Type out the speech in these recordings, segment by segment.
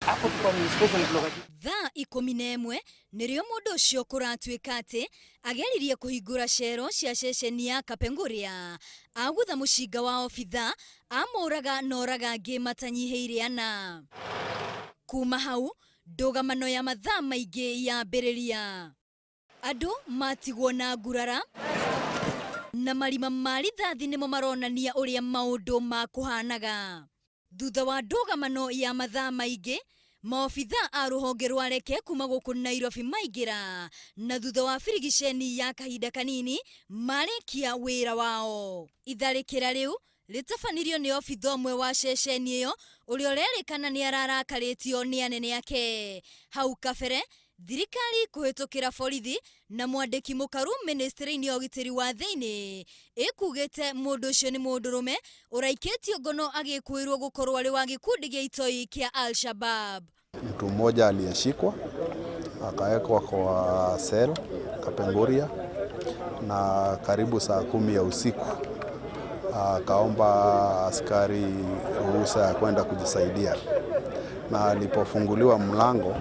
Thaa 11 nĩrĩo mũndũ ũcio kũratuĩka atĩ ageririe kũhingũra cero cia ceceni ya Kapenguria agũtha mũcinga wa obitha amũraga na oraga angĩ matanyihĩire ana. Kuma hau ndũgamano ya mathaa maingĩ yambĩrĩria. Andũ matigwo na ngurara na marima ma rithathi nĩmo maronania ũrĩa maũndũ makũhanaga. Thutha wa ndũgamano ya mathaa maingĩ, maobitha a rũhonge rwa Reke kuma gũkũ Nairobi maingĩra na thutha wa birigiceni ya kahinda kanini marĩkia wĩra wao. Itharĩkĩra rĩu rĩtabanirio nĩ obitha ũmwe wa ceceni ĩyo ũrĩa ũrerĩkana nĩ ararakarĩtio nĩ anene ake. Hau kabere, thirikari kũhĩtũkĩra borithi na mwandĩki mũkaru mĩnĩstrĩ-inĩ ya ũgitĩri wa thĩinĩ ĩkugĩte mũndũ ũcio nĩ mũndũrũme ũraikĩtio ngono agĩkũĩrwo gũkorwo arĩ wa gĩkundi gĩa itoi kĩa Al-Shabab. Mtu mmoja aliyeshikwa akawekwa kwa cell Kapenguria, na karibu saa 10 ya usiku akaomba askari ruhusa ya kwenda kujisaidia, na alipofunguliwa mlango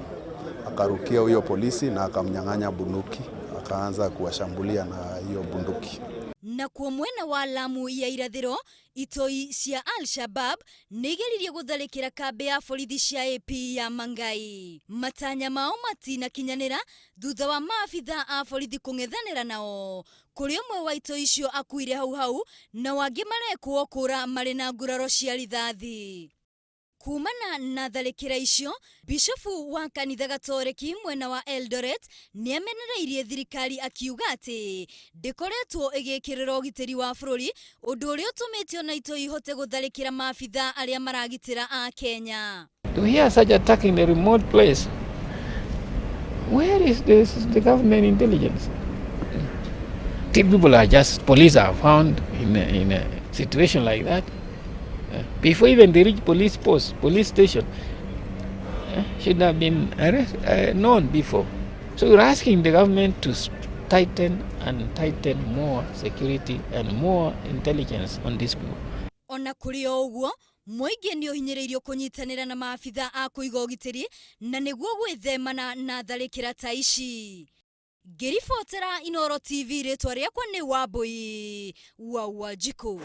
akarukia huyo polisi na akamnyang'anya bunduki, akaanza kuwashambulia na hiyo bunduki. Nakuo mwena wa Lamu ya irathĩro, itoi cia Al-Shabab nĩ igeririe gũtharĩkĩra kambĩ ya borithi cia AP ya Mangai. Matanya mao matinakinyanĩra thutha wa maabitha a borithi kũng'ethanĩra nao, kũrĩ ũmwe wa itoi icio akuire hau hau na wangĩ marekwo kũra marĩ na nguraro cia rithathi. Kumana na tharĩkĩra icio, bishofu wa kanitha Gatoreki mwena wa Eldoret nĩamenereirie thirikari akiuga atĩ ndĩkoretwo ĩgĩkĩrĩra ũgitĩri wa bũrũri, ũndũ ũrĩa ũtũmĩte ona itoi ihote gũtharĩkĩra maabitha arĩa maragitĩra a Kenya. To hear such attack in a remote place, where is this, the government intelligence? People are just, police are found in a situation like that. Before even they reach police post, police station, should have been known before. So we're asking the government to tighten and tighten more security and more intelligence on these people. Ona kũrĩ o ũguo, mũingĩ nĩ ũhinyĩrĩirio kũnyitanĩra na maabitha a kũiga ũgitĩri na nĩguo gwĩthemana na tharĩkĩra ta ici. Ngĩribotera Inooro TV, rĩtwa rĩakwa nĩ Wambui wa Wanjikũ.